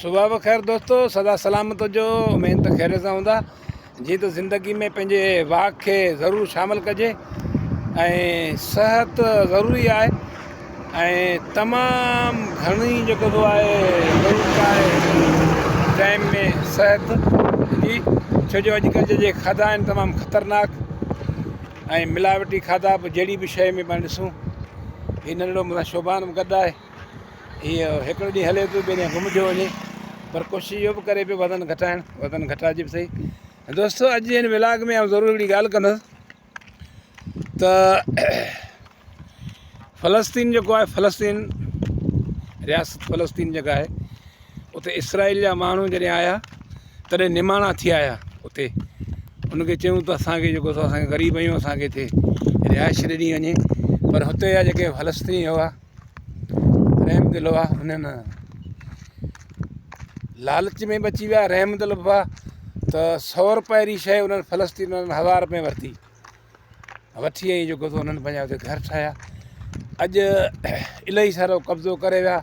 صبح بخير دوستو سدا سلامت هجو اميد ته خير سان هوندا جيئن ته زندگي ۾ پنهنجي واڪ کي ضرور شامل ڪجي ۽ صحت ضروري آهي ۽ تمام گهڻي جيڪو سو آهي ضرورت آهي ٽائيم ۾ صحت جي ڇو جو اڄڪلهه جا جيڪي کاڌا آهن تمام خطرناڪ ۽ ملاوٽي کاڌا به جهڙي به شيء ۾ پاڻ ڏسون هي ننڍڙو مون سان شوڀان به گڏ آهي هيء هڪڙو ڏينهن هلي ٿو ٻئي ڏينهن گم ٿيو وڃي پر ڪوشش اهو به ڪري پيو وزن گهٽائڻ وزن گهٽائجي به سهي دوستو اڄ جي هن ولاگ ۾ آئون ضرور هڪڙي ڳالهه ڪندس ته فلسطين جيڪو آهي فلسطين رياست فلسطين جيڪا آهي اتي اسرائيل جا ماڻهو جڏهن آيا تڏهن نماڻا ٿي آيا اتي ان کي چيون ته اسانکي جيڪو سو اسان غريب آهيون اسانکي هتي رهائش ڏني وڃي پر هتي جا جيڪي فلسطيني هئا رحم دل هئا انهن لالچ ۾ به اچي ويا رحم دل به هئا ته سو روپئي جي شيء انهن فلسطين وارن هزار روپئي ورتي وٺي ۽ جيڪو سو انهن پنهنجا اتي گهر ٺاهيا اڄ الاهي سارو قبضو ڪري ويا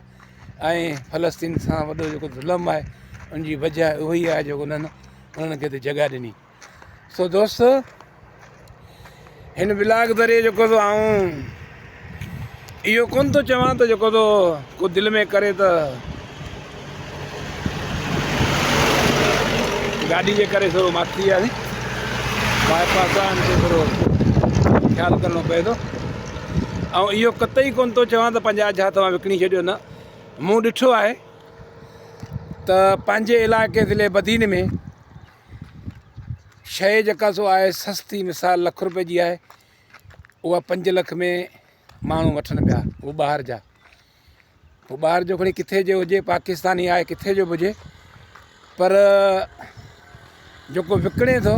۽ فلسطين سان وڏو جيڪو ظلم آهي ان جي وجه اهو ئي آهي جيڪو انهن انهن کي اتي جڳهه ڏني سو دوست هن ولاگ ذريعي جيڪو سو آئون اهو ڪون ٿو چوان ته جيڪو سو ڪو دل ۾ ڪري ته گاڏي جي ڪري ٿورو ماٺ ٿي وياسين باء پاس آهي ان کي ٿورو خيال ڪرڻو پئي ٿو ۽ اهو قطعي ڪون ٿو چوان ته پنهنجا اجها توهان وڪڻي ڇڏيو نه مون ڏٺو آهي ته پنهنجي علائقي ضلعي بدين ۾ شيء جيڪا سو آهي سستي مثال لک روپئي جي آهي اها پنج لک ۾ ماڻهو وٺن پيا هو ٻاهر جا هو ٻاهر جو کڻي ڪٿي جو هجي پاڪستاني آهي ڪٿي جو به هجي پر جيڪو وڪڻي ٿو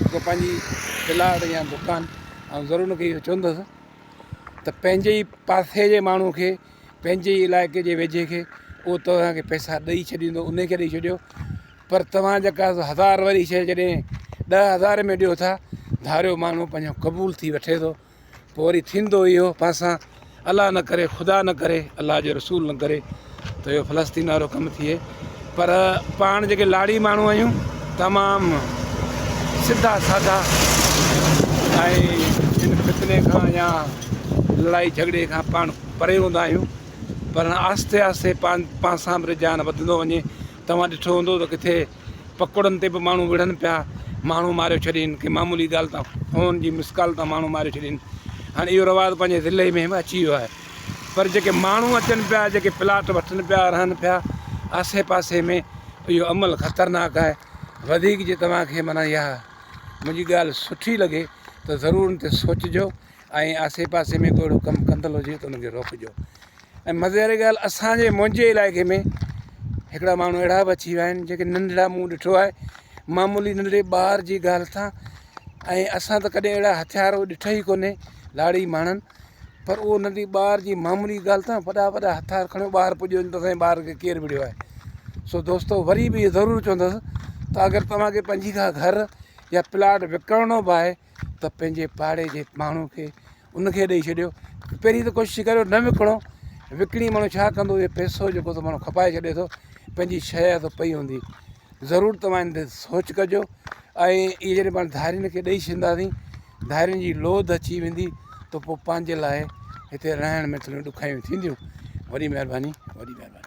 جيڪو پنهنجي پلاٽ يا دڪان آئون ضرور ان کي اهو چوندس ته پنهنجي ئي پاسي جي ماڻهو کي پنهنجي ئي علائقي جي ويجهي کي اهو توهان کي پئسا ڏئي ڇڏيندو ان کي ڏئي ڇڏيو پر توهان جيڪا هزار واري شيء جڏهن 10,000 ۾ ڏيو ٿا، ڌاريو ماڻهو پنهنجو قبول ٿي وٺي ٿو، پوء وري ٿيندو اهو پاڻ سان الله نه ڪري خدا نه ڪري الله جو رسول نه ڪري ته اهو فلسطين وارو ڪم ٿئي پر پاڻ جيڪي لاڙي ماڻهو آهيون تمام سڌا سادا ۽ ان فتني کان يا لڙائي جهڳڙي کان پاڻ پري هوندا آهيون پر آهستي آهستي پاڻ پاڻ سان به رجحان وڌندو وڃي توهان ڏٺو هوندو ته ڪٿي پڪوڙن تي به ماڻهو وڙهن پيا، ماڻهو ماريو ڇڏين، ڪنهن معمولي ڳالهه تان فون جي مس ڪال تان ماڻهو ماريو ڇڏين. هاڻي اهو رواج پنهنجي ضلعي ۾ به اچي ويو آهي. پر جيڪي ماڻهو اچن پيا، جيڪي پلاٽ وٺن پيا، رهن پيا آسي پاسي ۾ اهو عمل خطرناڪ آهي. وڌيڪ جي توهان کي معنيٰ اها منهنجي ڳالهه سٺي لڳي ته ضرور ان تي سوچجو ۽ آسي پاسي ۾ ڪو اهڙو ڪم ڪندل هجي ته ان کي روڪجو. ۽ مزي واري ڳالهه اسان جي منهنجي علائقي ۾ هڪڙا ماڻهو اهڙا به اچي ويا آهن جيڪي ننڍڙا مون ڏٺو آهي معمولي ننڍڙي ٻار جي ڳالهه تان ۽ اسان ته ڪڏهن اهڙا هٿيار ڏٺا ئي ڪونهي لاڙي ماڻهن پر اهو ننڍي ٻار جي معمولي ڳالهه تان وڏا وڏا هٿيار کڻيو ٻار پڄي وڃن ته اسان جي ٻار کي ڪير وڙهيو آهي سو دوستو وري به ضرور چوندس ته اگر توهان کي پنهنجي کا گهر يا پلاٽ وڪڻڻو به آهي ته پنهنجي پاڙي جي ماڻهو کي ان کي ڏئي ڇڏيو پهرين ته ڪوشش ڪريو نه وڪڻو وڪڻي ماڻهو ڇا ڪندو اهو پئسو جيڪو ٿو ماڻهو کپائي ڇڏي ٿو پنهنجي شيء ته پئي هوندي ضرور توهان ان تي سوچ ڪجو ۽ اهي جڏهن پاڻ ڌارين کي ڏئي ڇڏينداسين ڌارين جي لوڌ اچي ويندي ته پوء پنهنجي لاء هتي رهڻ ۾ ٿوريون ڏکايون ٿينديون وڏي مهرباني وڏي مهرباني.